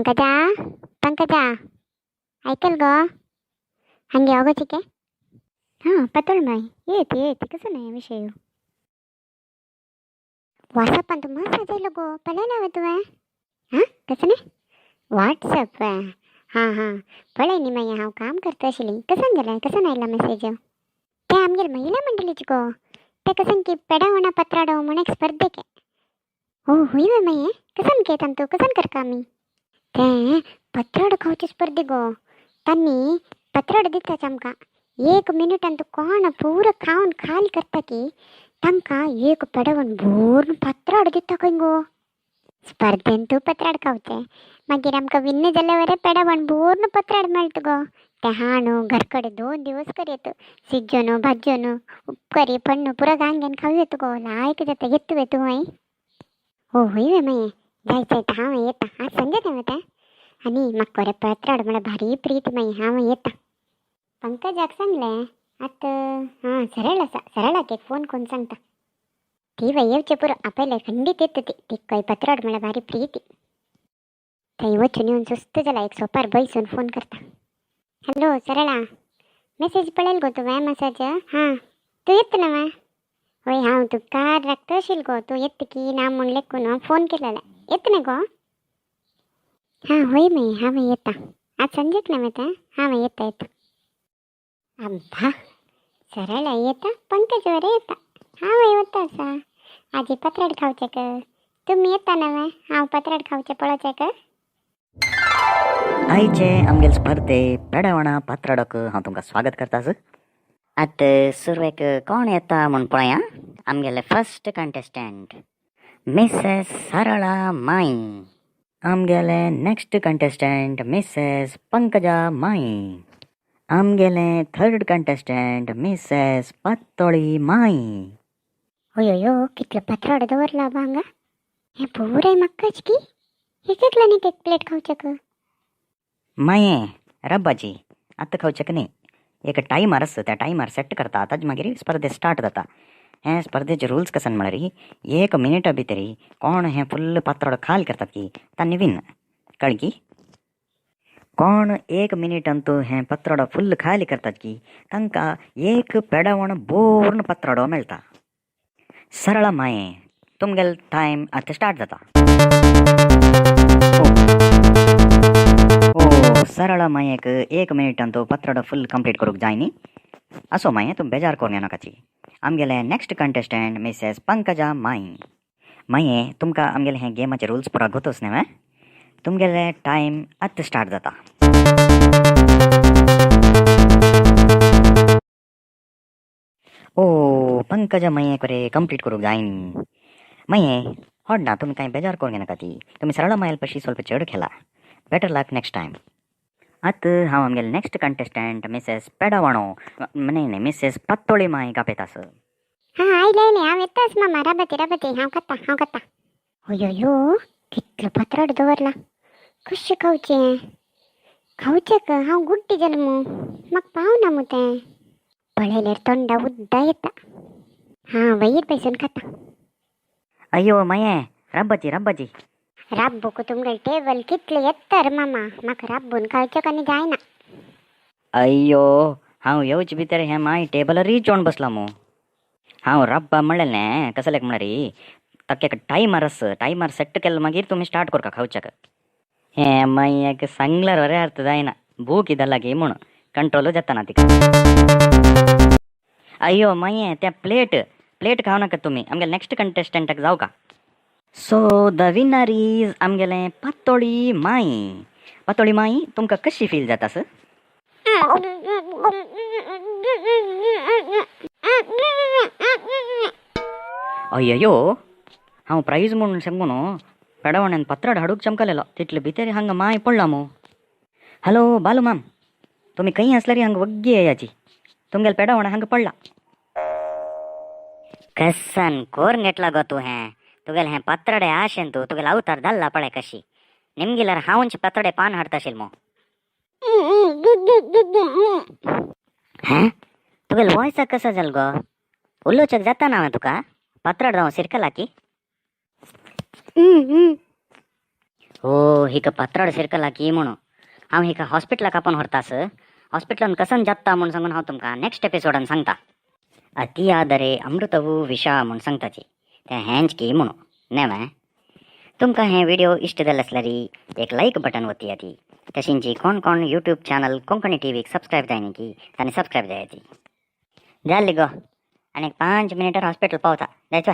पंकजा, पंकजा, ऐकल गो. हांगे यो गो चिके. हां पातोळी माई, येत येत. कसं नाही विषय व्हॉट्सअपान तूं मस्त येयलो गो. पळयला वे तुवें? हां, कसं नाही व्हॉट्सअप? हां हां, पळय न्ही मागीर. हांव काम करता आशिल्ली. कसन जालें? कसन आयला मेसेज? ते आमगेले महिला मंडळीचे गो. ते कसन की पेडावणा पत्राडो म्हण एक स्पर्धेक. हो, हुय वे मागीर? कसन के तांतू कसन करका आमी? ते पत्राडो खावचे स्पर्धे गो. तांणी पत्राडो दितात आमकां. एक मिनिटान तूं कोण पुरो खावन खाली करता की तांकां एक पेडावन भरून पत्राडो दिता खंय गो. स्पर्धेन तूं पत्राड खावचें, मागीर आमकां विन्न जाल्यार पेडावण भरून पत्राड मेळटा गो. तें हाणू घर कडेन 2 दिवस करयत शिजोवन भाजून उपकरी पण्णू पुरो घालून खावं येता गो. लायक जाता. येता वे तूं? हो, हय वे मागीर? जायत जायत, हांव येता. आज संजे न्ही तें आनी म्हाका कोरे पत्राड म्हळ्यार भारी प्रीत. मागीर हांव येता. पंकजाक सांगलें आतां. हां, सरळ आसा. सरळाक एक फोन करून सांगता. ती वय येवचें पुरो. आपयलें खंडीत येता ती. तिकाय पत्राड म्हळ्यार भारी प्रीती. थंय वचून येवन सुस्त जाला. एक सोपार बैसून फोन करता. हॅलो सरळा, मेसेज पळयल गो तुवें मसाज? हां, तूं येता ना वे? हय, हांव तुका कार राखता आशिल्लें गो. तूं येता की ना म्हूण लेखून हांव फोन केलेलें. येता न्ही गो? हां, हय मागीर हांव येता. आज संजेक न्ही तें? हां, येता येता. अब्बा, सरळ येता, पंकज वरे येता. हांव वता आसा आजी पत्राड खावचेक. तुमी येता ना वे? हांव पत्राड खावचें पळोवचेक. आयचे आमगेले स्पर्धे पेडावणा पात्राडोक हांव तुमकां स्वागत करतास. आतां सुरवेक कोण येता म्हूण पळया. आमगेले फर्स्ट कंटेस्टंट मिसेस सरळा माई. आमगेले नेक्स्ट कंटेस्टंट मिसेस पंकजा माई. आमगेले थर्ड कंटेस्टंट मिसेस पातोळी माई. अयो, कितलो पत्राड दवरला बा हांगा. हें पुराय म्हाकाच की एक एकल्यान एक एक प्लेट खावचेक? माये, रब्बाजी, आतां खावचेक न्ही. एक टायमर आसा, त्या टायमर सेट करता. आतांच मागीर स्पर्धे स्टार्ट जाता. हे स्पर्धेचे रुल्स कसन म्हळ्यार एक मिनिटा भितरी कोण हें फुल्ल पात्राडो खाल करतात की तांणी विन. कळ्ळें की? कोण एक मिनिटांत हें पत्राडो फुल्ल खाली करतात की तांकां एक पेडावण बोर्ण पत्राडो मेळटा. सरळ माये, तुमगेलो टायम आतां स्टार्ट जाता. ओ, सरळ मायेक एक मिनिटांत पत्राडो फुल कंप्लीट करूंक जाय न्ही. असो माये, तूं बेजार करून घेवनाकाची. आमगेले नेक्स्ट कंटेस्टंट मिसेस पंकजा माई. माये, तुमकां आमगेले हे गेमाचे रुल्स पुरा गोतोच न्ही? तुमगेले टायम आतां स्टार्ट जाता. ओ, पंकजा माये बरे कंप्लीट करूंक जाय न्ही. माये, होड ना, तुमी कांय बेजार करून घेवनाका. ती तुमी सरळ मायल पशी स्वल्प चड खेला. Better luck next time. आतां हांव आमगेले नेक्स्ट कंटेस्टंट मिसेस पेडावाणो, न्ही न्ही, मिसेस पातोळी माई कापेतास. हां, आयले आयले. हांव येताच मामा. राबाती राबाती, हांव खाता, हांव खाता. अयो, कितलो पत्राड दवरला. कशें खावचें? खावचें का? हांव गुड्डी जालें मू. म्हाका पावना मू तें. पळयल्यार तोंडा उद्दा येता. हां, वयर बैसून खाता. अय्यो माये, रब्बाची रब्बाची. राब्बूक तुमगेलें टेबल कितलें येत्तर मामा. म्हाका राब्बून खावचें आनी जायना. अय्यो, हांव येवचे भितर हें माय टेबलार चोण बसला मू. हांव रब्बा म्हणलें कसलेक म्हळ्यार ताका एक टायमर आसा. टायमर सेट केलो, मागीर तुमी स्टार्ट करका खावच्याक. हें मायक सांगल्यार बरें अर्थ जायना. भूक जाला की म्हूण कंट्रोल जाता ना तिका. अय्यो माये, तें प्लेट प्लेट खावं नाका तुमी. आमगेले नेक्स्ट कंटेस्टंटाक जावं का? सो the winner is आमगेलें पातोळी माई. पातोळी माई, तुमकां कशी फील जाता सर? अय्यो, हांव प्रायज म्हूण सांगू न्हू, पेडावण्यान पत्राड हाडूंक चमकलेलो, तितले भितर हांगा माय पडला मू. हॅलो बालू माम, तुमी खंय आसल्यार हांगा वग्गी येयाची. तुमगेले पेडावण हांगा पडला. कसन कोर घेतला गो तूं हें? तुगेलें हें पत्रडे आशेन तूं तुगेलो अवतार धाडला पळय कशी. निमगिल्यार हांवच पत्रडे पान हाडताशील मो. हें, तुगेलो वॉयसाक कसो जाल गो? उलोवच्याक जाता ना तुका? पत्रड जावं सिरकला की? हो, हिका पत्राड सिरकला की म्हणून हांव हिका हॉस्पिटलाक आपोवन व्हरतास. हॉस्पिटलान कसन जाता म्हूण सांगून हांव तुमकां नेक्स्ट एपिसोडान सांगता. अति आदरे अमृतवू विशा म्हूण सांगताची, तें हेंच की म्हणून नेवे. तुमकां हे व्हिडिओ इश्ट जाले आसल्यार एक लायक बटन वतया ती. तशींची कोण कोण यूट्यूब चॅनल कोंकणी टी व्हीक सबस्क्रायब जायना की तांणी सबस्क्रायब जायची. जाली गो, आनी 5 मिनिटार हॉस्पिटल पावता जायचो.